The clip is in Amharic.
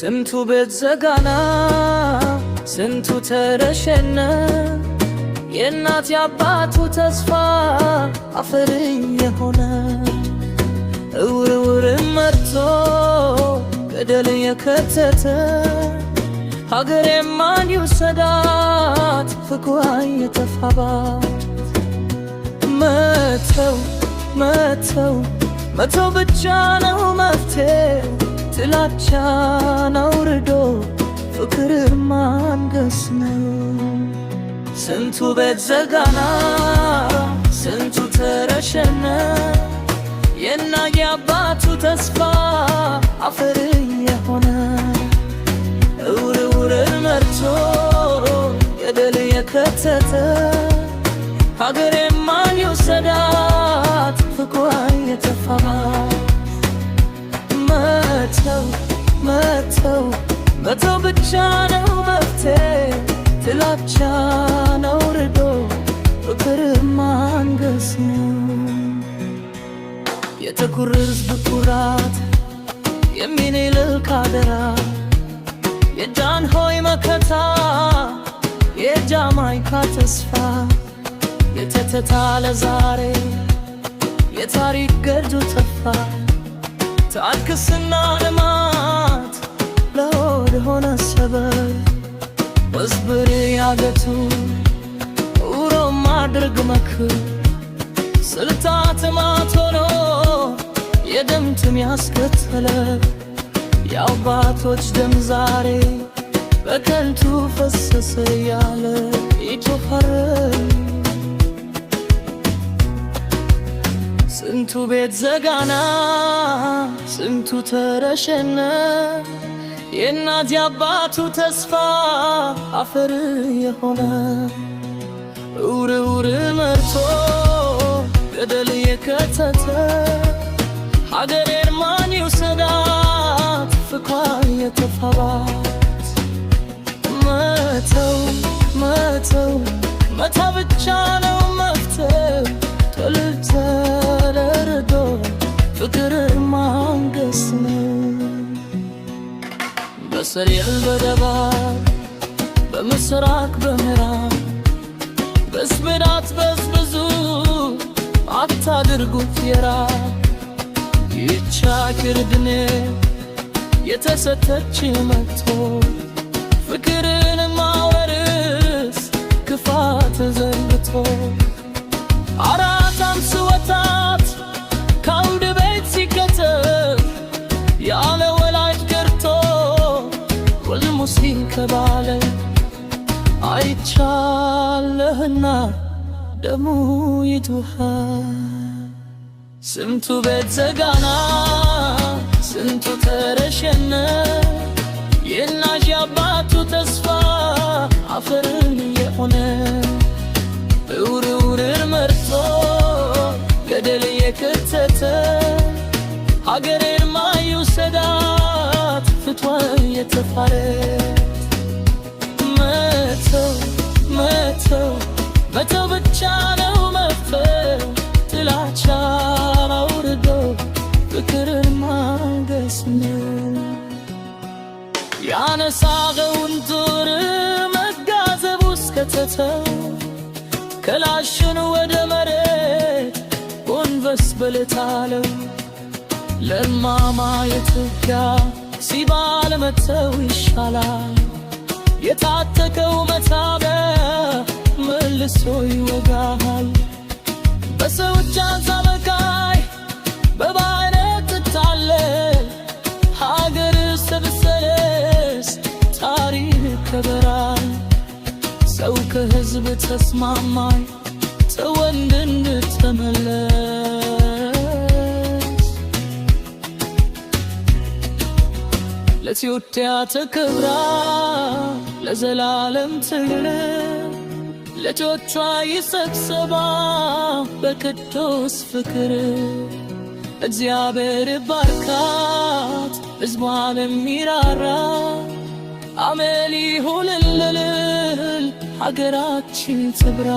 ስንቱ ቤት ዘጋና፣ ስንቱ ተረሸነ፣ የእናት የአባቱ ተስፋ አፈር የሆነ፣ እውርውር መርቶ ገደል የከተተ፣ ሀገሬ ማን ይውሰዳት ፍቅሯ የተፋባት? መተው መተው መተው ብቻ ነው መፍትሄው፣ ጥላቻን አውርዶ ፍቅር ማንገስ ነው። ስንቱ ቤት ዘጋና፣ ስንቱ ተረሸነ፣ የእናት የአባቱ ተስፋ አፈር የሆነ፣ እውርውርን መርቶ ገደል የከተተ፣ ሀገሬ ማን ይውሰዳት ፍቅሯ የተፋባት? መተው መተው መተው ብቻ ነው መፍትሄ፣ ጥላቻን አውርዶ ፍቅር ማንገስ ነው። የጥቁር ሕዝብ ኩራት፣ የሚኒልክ አደራ፣ የጃንሆይ መከታ፣ የጃማይካ ተስፋ፣ የተተታለ ዛሬ የታሪክ ገርዱ ጠፋ። ታክስና ልማት ለሆድ ሆነ ሰበብ፣ ወዝብር ያገቱ ውሮ ማድረግ መክር፣ ስልታት ማት ሆኖ የደም ትም ያስከተለ፣ የአባቶች ደም ዛሬ በከንቱ ፈሰሰ ያለ ይቶፈር። ስንቱ ቤት ዘጋና፣ ስንቱ ተረሸነ፣ የእናት የአባቱ ተስፋ አፈር የሆነ፣ እውር መርቶ ገደል የከተተ፣ ሀገሬን ማን ይውሰዳት ፍቅሯ የተፋባት? መተው መተው መተው ብቻ ነው መፍትሄው፣ ጥል ተደርጎ ፍቅር ማንገስ ነው። በሰሜን በደቡብ በምስራቅ በምዕራብ በስብራት በዝብዙ አታድርጉት የራብ። ይህች አገር የተሰጠች መጥቶ ፍቅርን ማወርስ ክፋት ዘንግቶ፣ አራት አምስት ከአንድ ቤት ሲከተል ያለ ወላጅ ቀርቶ ወልሙ ሲንከባለ አይቻለህና ደሙ ይጮሃል። ስንቱ ቤት ዘጋና፣ ስንቱ ተረሸነ፣ የእናት የአባቱ ተስፋ አፈርን የሆነ፣ እውርውርን መርቶ ገደል የከተተ፣ ሀገሬን ማይውሰዳት ፍቷ የተፋረት? መተው መተው መተው ብቻ ነው መፍትሄው፣ ጥላቻን አውርዶ ፍቅርን ማንገስ ነው። ያነሳኸውን ጦር መጋዘብ ውስጥ ከተተው፣ ክላሽን ወደ መሬት ጎንበስ በልታለው። ለማማ ኢትዮጵያ ሲባል መተው ይሻላል። የታጠቀው መሳሪያ መልሶ ይወጋሃል። በሰው እጅ አበቃይ በባይነት ትታለል፣ ሀገር ሰብሰለስ ታሪክ ይከበራል። ሰው ከህዝብ ተስማማይ ተወንድ እንድትመለስ፣ ለኢትዮጵያ ተከብራ ለዘላለም ትኑር፣ ልጆቿ ይሰብሰባ በቅዱስ ፍቅር። እግዚአብሔር ባርካት ሕዝቧን የሚራራ፣ አሜን ይሁንልን ሀገራችን ትብራ።